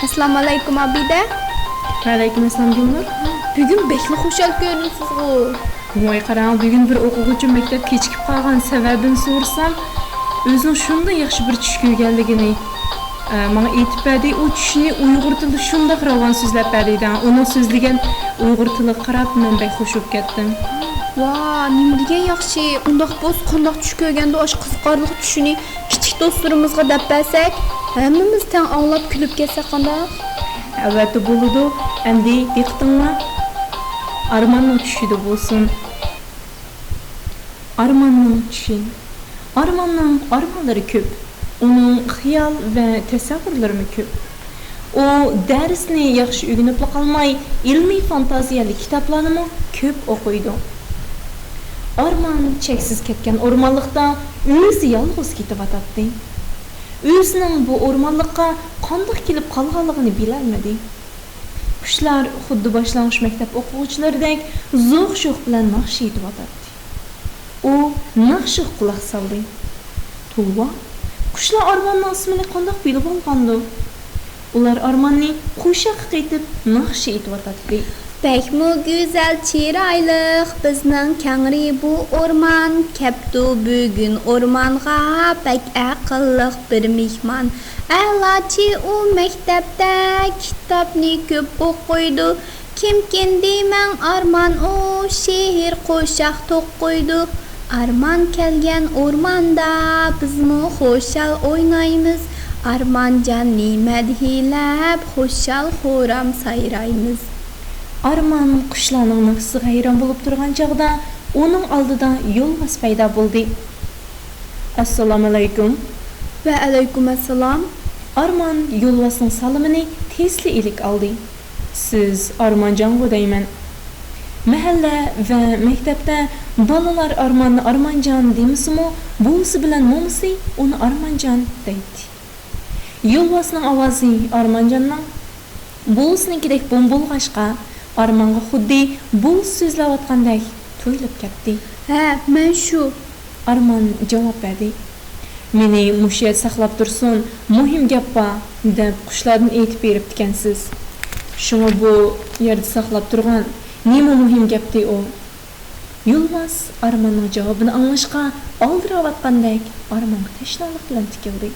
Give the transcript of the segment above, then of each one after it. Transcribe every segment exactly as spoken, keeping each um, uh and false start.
ئەسسالامۇئەلەيكۇم، ئابىدە. ۋەئەلەيكۇم ئەسسالام، گۈلنۇر. بۈگۈن بەكلا خۇشال كۆرۈنىسىزغۇ. ۋاي قاراڭ، بۈگۈن بىر ئوقۇغۇچىم مەكتەپكە كېچىكىپ قالغان، سەۋەبىنى سورىسام، ئۆزىنىڭ شۇنداق ياخشى بىر چۈش كۆرگەنلىكىنى، ئە، ماڭا ئېيتىپ بەردى. ئۇ چۈشىنى ئۇيغۇر تىلىدا شۇنداق راۋان سۆزلەپ بەردى. ئۇنىڭ سۆزلىگەن ئۇيغۇر تىلىغا قاراپ مەن بەك خوش بولۇپ كەتتىم. ۋا، نېمە دېگەن ياخشى. ئۇنداق بولسا قانداق چۈش كۆرگەندۇ ئاشۇ قىزىقارلىق چۈشىنى كىچىك دوستلىرىمىزغا دەپ بەرسەك، ھەممىمىز تەڭ ئاڭلاپ كۈلۈپ كەتسەك قانداق؟ ئەلۋەتتە بولىدۇ. ئەمدى دىققىتىڭلار ئارماننىڭ چۈشىدە بولسۇن. ئارماننىڭ چۈشى. ئارماننىڭ ئارمانلىرى كۆپ. ئۇنىڭ خىيال ۋە تەسەۋۋۇرلىرىمۇ كۆپ. ئۇ دەرسنى ياخشى ئۆگىنىپلا قالماي، ئىلمىي فانتازىيەلىك كىتابلارنىمۇ كۆپ ئوقۇيدۇ. ئارمان چەكسىز كەتكەن ئورمانلىقتا ئۆزى يالغۇز كېتىۋاتاتتى. ئۆزىنىڭ بۇ ئورمانلىققا قانداق كېلىپ قالغانلىقىنى بىلەلمىدى. قۇشلار خۇددى باشلانغۇچ مەكتەپ ئوقۇغۇچىلىرىدەك زوق-شوخ بىلەن ناخشا ئېيتىۋاتاتتى. ئۇ ناخشىغا قۇلاق سالدى. توۋا، قۇشلار ئارماننىڭ ئىسمىنى قانداق بىلىۋالغاندۇ؟ ئۇلار ئارماننى قوشاققا قېتىپ ناخشا ئېيتىۋاتاتتى. بەكمۇ گۈزەل، چىرايلىق بىزنىڭ كەڭرى بۇ ئورمان. كەپتۇ بۈگۈن ئورمانغا بەك ئەقىللىق بىر مېھمان. ئەلاچى ئۇ مەكتەپتە كىتابنى كۆپ ئوقۇيدۇ. كىمكىن دېمەڭ ئارمان ئۇ، شېئىر قوشاق توقۇيدۇ. ئارمان كەلگەن ئورماندا بىزمۇ خۇشال ئوينايمىز. ئارمانجاننى مەدھىيلەپ خۇشال-خۇرام سايرايمىز. ئارمان قۇشلارنىڭ ناخشىسىغا ھەيران بولۇپ تۇرغان چاغدا ئۇنىڭ ئالدىدا يولۋاس پەيدا بولدى. ئەسسالامۇئەلەيكۇم. ۋەئەلەيكۇم ئەسسالام. ئارمان يولۋاسنىڭ سالىمىنى تېزلا ئىلىك ئالدى. سىز ئارمانجانغۇ دەيمەن. مەھەللە ۋە مەكتەپتە بالىلار ئارماننى ئارمانجان دېمىسىمۇ، بوۋىسى بىلەن مومىسى ئۇنى ئارمانجان دەيتتى. يولۋاسنىڭ ئاۋازى ئارمانجاننىڭ بوۋىسىنىڭكىدەك بوم بولغاچقا، ئارمانغا خۇددى بوۋىسى سۆزلەۋاتقاندەك تۇيۇلۇپ كەتتى. ھە، مەن شۇ. ئارمان جاۋاب بەردى. مېنى مۇشۇ يەردە ساقلاپ تۇرسۇن، مۇھىم گەپ بار، دەپ قۇشلاردىن ئېيتىپ بېرىپتىكەنسىز. شۇڭا بۇ يەردە ساقلاپ تۇرغان. نېمە مۇھىم گەپتى ئۇ؟ يولۋاس ئارماننىڭ جاۋابىنى ئاڭلاشقا ئالدىراۋاتقاندەك ئارمانغا تەشنالىق بىلەن تىكىلدى.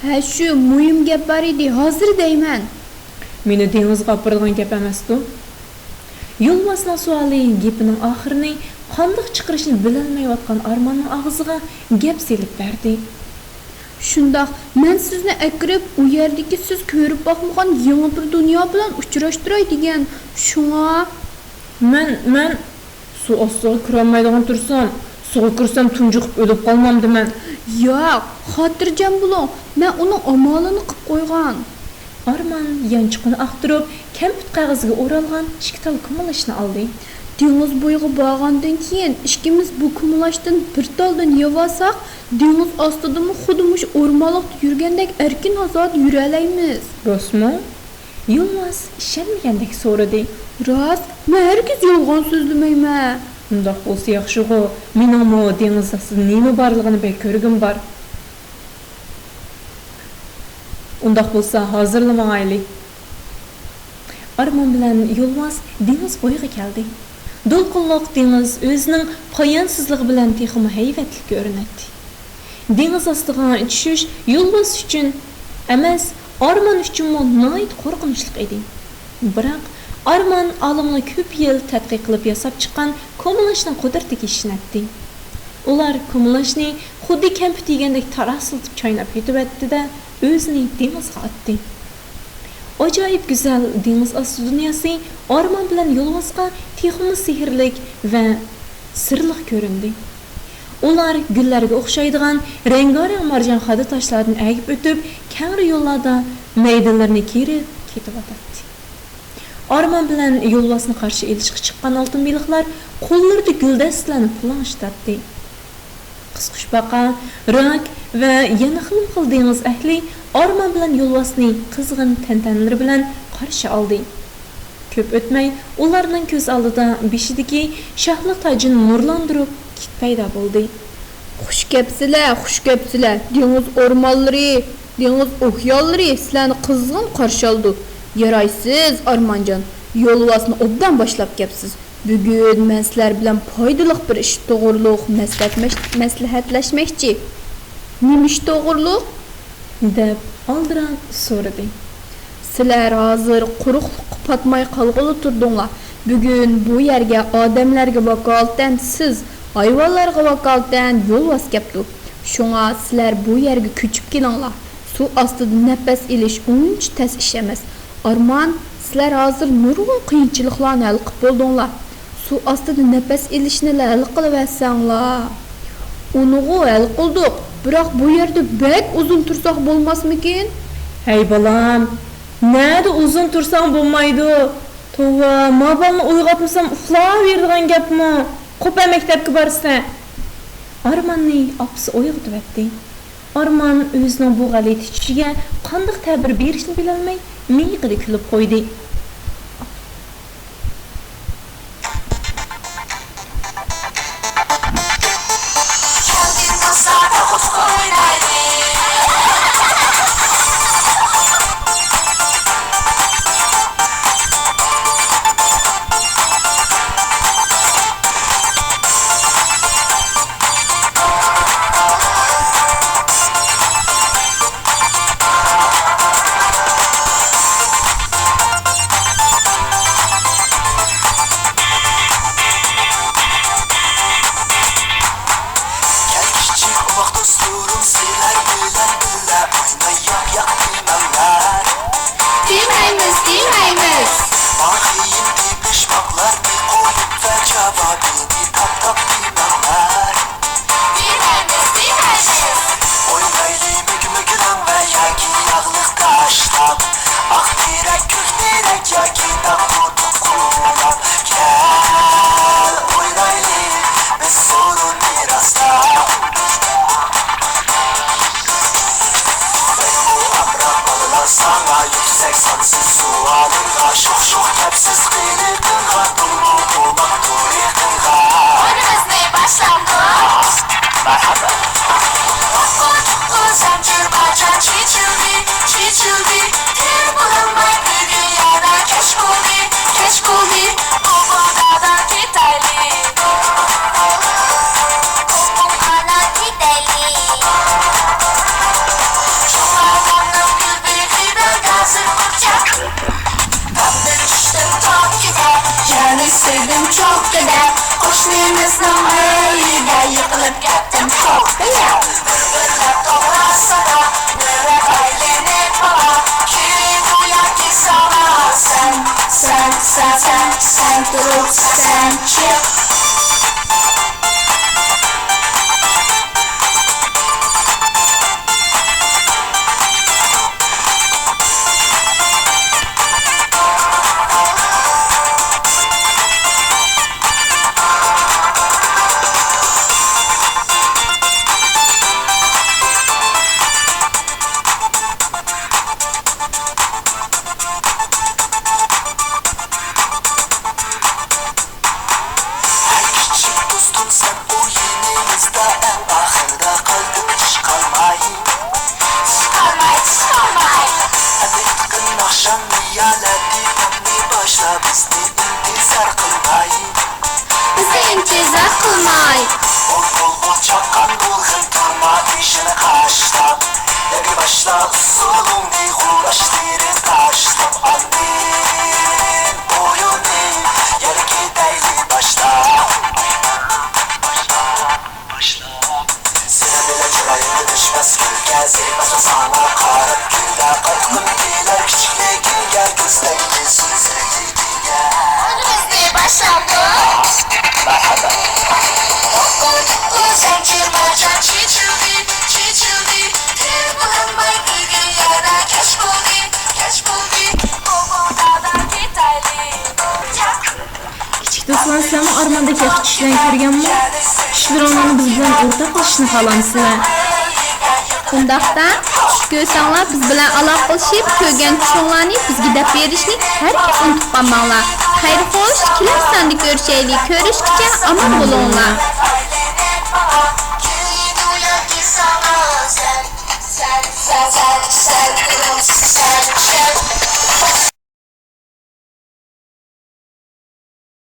ھە، شۇ مۇھىم گەپ بار ئىدى، ھازىر دەيمەن. مېنى دېڭىزغا ئاپىرىدىغان گەپ ئەمەستۇ؟ يولۋاسنىڭ سوئالى گېپىنىڭ ئاخىرىنى قانداق چىقىرىشنى بىلەلمەيۋاتقان ئارماننىڭ ئاغزىغا گەپ سېلىپ بەردى. شۇنداق، مەن سىزنى ئەكىرىپ، ئۇ يەردىكى سىز كۆرۈپ باقمىغان يېڭى بىر دۇنيا بىلەن ئۇچراشتۇراي دېگەن. شۇڭا. مەن، مەن سۇ ئاستىغا كىرەلمەيدىغان تۇرسام، سۇغا كىرسەم تۇنجۇقۇپ ئۆلۈپ قالمامدىمەن؟ ياق، خاتىرجەم بولۇڭ، مەن ئۇنىڭ ئامالىنى قىپ قويغان. ئارمان يانچۇقىنى ئاختۇرۇپ، كەمپۈت قەغىزىگە ئورالغان ئىككى تال كۇمۇلاشنى ئالدى. دېڭىز بويىغا بارغاندىن كېيىن، ئىككىمىز بۇ كۇمۇلاشتىن بىر تالدىن يەۋالساق، دېڭىز ئاستىدىمۇ خۇددى مۇشۇ ئورمانلىقتا يۈرگەندەك ئەركىن-ئازادە يۈرەلەيمىز. راستمۇ؟ يولۋاس ئىشەنمىگەندەك سورىدى. راست، مەن ھەرگىز يالغان سۆزلىمەيمەن. ئۇنداق بولسا ياخشىغۇ، مېنىڭمۇ دېڭىز ئاستىدا نېمە بارلىقىنى بەك كۆرگۈم بار. ئۇنداق بولسا ھازىرلا ماڭايلى. ئارمان بىلەن يولۋاس دېڭىز بويىغا كەلدى. دولقۇنلۇق دېڭىز ئۆزىنىڭ پايانسىزلىقى بىلەن تېخىمۇ ھەيۋەتلىك كۆرۈنەتتى. دېڭىز ئاستىغا چۈشۈش يولۋاس ئۈچۈن ئەمەس، ئارمان ئۈچۈنمۇ ناھايىتى قورقۇنچلۇق ئىدى. بىراق، ئارمان ئالىملار كۆپ يىل تەتقىق قىلىپ ياساپ چىققان كۇمۇلاشنىڭ قۇدرىتىگە ئىشىنەتتى. ئۇلار كۇمۇلاشنى خۇددى كەمپۈت يېگەندەك تاراسلىتىپ چايناپ يۇتۇۋەتتى-دە، ئۆزىنى دېڭىزغا ئاتتى. ئاجايىپ گۈزەل دېڭىز ئاستى دۇنياسى ئارمان بىلەن يولۋاسقا تېخىمۇ سېھىرلىك ۋە سىرلىق كۆرۈندى. ئۇلار گۈللەرگە ئوخشايدىغان رەڭگارەڭ مارجان خادا تاشلاردىن ئەگىپ ئۆتۈپ، كەڭرى يوللاردا مەيدانلىرىنى كېرىپ كېتىۋاتاتتى. ئارمان بىلەن يولۋاسنى قارشى ئېلىشقا چىققان ئالتۇن بېلىقلار قوللىرىدا گۈلدەستىلەرنى پۇلاڭشىتاتتى. قىسقۇچپاقا، راك ۋە يەنە خىلمۇ خىل دېڭىز ئەھلى ئارمان بىلەن يولۋاسنى قىزغىن تەنتەنىلىرى بىلەن قارشى ئالدى. كۆپ ئۆتمەي، ئۇلارنىڭ كۆز ئالدىدا بېشىدىكى شاھلىق تاجىنى نۇرلاندۇرۇپ كىت پەيدا بولدى. خۇش كەپسىلە، خۇش كەپسىلە، دېڭىز ئورمانلىرى! دېڭىز ئوكيانلىرى سىلەرنى قىزغىن قارشى ئالىدۇ. يارايسىز، ئارمانجان، يولۋاسنى ئوبدان باشلاپ كەپسىز. بۈگۈن مەن سىلەر بىلەن پايدىلىق بىر ئىش توغرۇلۇق مەسلىھەتمەش-، مەسلىھەتلەشمەكچى. نېمە ئىش توغرۇلۇق؟ دەپ ئالدىراپ سورىدى. سىلەر ھازىر قۇرۇقلۇققا پاتماي قالغىلى تۇردۇڭلار. بۈگۈن بۇ يەرگە ئادەملەرگە ۋاكالىتەن سىز، ھايۋانلارغا ۋاكالىتەن يولۋاس كەپتۇ. شۇڭا سىلەر بۇ يەرگە كۆچۈپ كېلىڭلار. سۇ ئاستىدا نەپەس ئېلىش ئۇنچە تەس ئىش ئەمەس. ئارمان، سىلەر ھازىر نۇرغۇن قىيىنچىلىقلارنى ھەل قىلىپ بولدۇڭلار. سۇ ئاستىدا نەپەس ئېلىشنىلا ھەل قىلىۋەرسەڭلار. ئۇنىغۇ ھەل قىلدۇق، بىراق بۇ يەردە بەك ئۇزۇن تۇرساق بولماسمىكىن؟ ھەي بالام، نەدە ئۇزۇن تۇرساڭ بولمايدۇ. توۋا، ما بالىنى ئويغاتمىسام ئۇخلاۋېرىدىغان گەپمۇ؟ قوپە مەكتەپكە بارسا. ئارماننى ئاپىسى ئويغىتىۋەتتى. ئارمان ئۆزىنىڭ بۇ غەلىتە چۈشىگە قانداق تەبىر بېرىشنى بىلەلمەي، مىيىقىدا كۈلۈپ قويدى. كەل كىچىك ئوماق دوستلىرىم، سىلەر بىلەن بىللە ئوينايلى، ياق دېمەڭلار. دېمەيمىز، دېمەيمىز. ماڭا قىيىن تېپىشماقلارنى قويۇپ ۋە جاۋابىنى تاپ-تاپ دېمەڭلار. دېمەيمىز، دېمەيمىز. ئوينايلى مۆگمۆگلەڭ ۋە ياكى ياغلىق تاشلاپ، ئاق تېرەك، كۆك تېرەك ياكى داڭ قۇدۇق قوغلاپ. كەل، ئوينايلى بىز سورۇننى راستلاپ. بەكمۇ ئامراق بالىلار ساڭا يۈكسەك سانسىز سوئالىڭغا، شوخ-شوخ گەپسىز قىلىقىڭغا، دۇلمۇ بولماق تۇرىقىڭغا. ئويۇنىمىزنى باشلامدۇق. مەرھەبا. توققۇ توققۇ زەنجىر باجا چېچىلدى، چېچىلدى. تېر بولالماي بۈگۈن يەنە كەچ بولدى، كەچ بولدى. بۇلبۇل دادا كېتەيلى. بۇلبۇل ئانا كېتەيلى. چوڭ ئادەمنىڭ گۈل بېغىدا ھازىر بىر چاق. تامدىن چۈشتۈم توك كېتەر، يەنى سىردىم چوكىدا. قوشنىمىزنىڭ ئۆيىدە يىقىلىپ كەتتىم توك بىلەن. بىر-بىرلەپ توغراسىدا، نۆۋەت ئايلىنىپ ماڭا. كېلىدۇ ياكى ساڭا سەن، سەن، سەن، سەن، سەن تۇرۇپ سەن چىق. ھەي كىچىك دوستۇم، سەن ئويۇنىمىزدا ئەڭ ئاخىردا قالدىڭ، چىقالماي. چىقالماي، چىقالماي. ئەمدى يېقىن ئاخشام يالەتى تامنى باشلا، بىزنى ئىنتىزار قىلماي. بىزنى ئىنتىزار قىلماي. ئۇ بۇلبۇل چاققان بۇلغىن تۇرما بېشىنى قاشلاپ. يەرگە باشلا ئۇسسۇلۇڭنى، غۇۋاشلىرى تاشلاپ. ئاندىن ئويۇننى يەرگە دەيلى باشلاپ. باشلاپ. سېنىڭ بىلەن چىرايىم تونۇشماس كۈلكە، زېرىكمەسمەن ساڭا قاراپ كۈندە. قايتقۇم كېلەر كىچىكلىكىمگە، كۆزلەيمەن سېنى سۈرىتىڭگە. ئويۇنىمىزنى باشلامدۇق؟ مەرھەبا. توققۇ توققۇ زەنجىر باجا چېچىلدى، چېچىلدى. تېر بولالماي بۈگۈن يەنە كەچ بولدى، كەچ بولدى. بۇلبۇل دادا كېتەيلى. كىچىك دوستلار، سىلەرمۇ ئارماندەك ياخشى چۈشلەرنى كۆرگەنمۇ؟ چۈشلىرىڭلارنى بىز بىلەن ئورتاقلىشىشنى خالامسىلەر؟ ئۇنداقتا، چۈش كۆرسەڭلار، بىز بىلەن ئالاقىلىشىپ، كۆرگەن چۈشۈڭلارنى بىزگە دەپ بېرىشنى ھەرگىز ئۇنتۇپ قالماڭلار. خەير خوش، كېلەر ساندا كۆرۈشەيلى. كۆرۈشكىچە ئامان بولۇڭلار. سەن، سەن،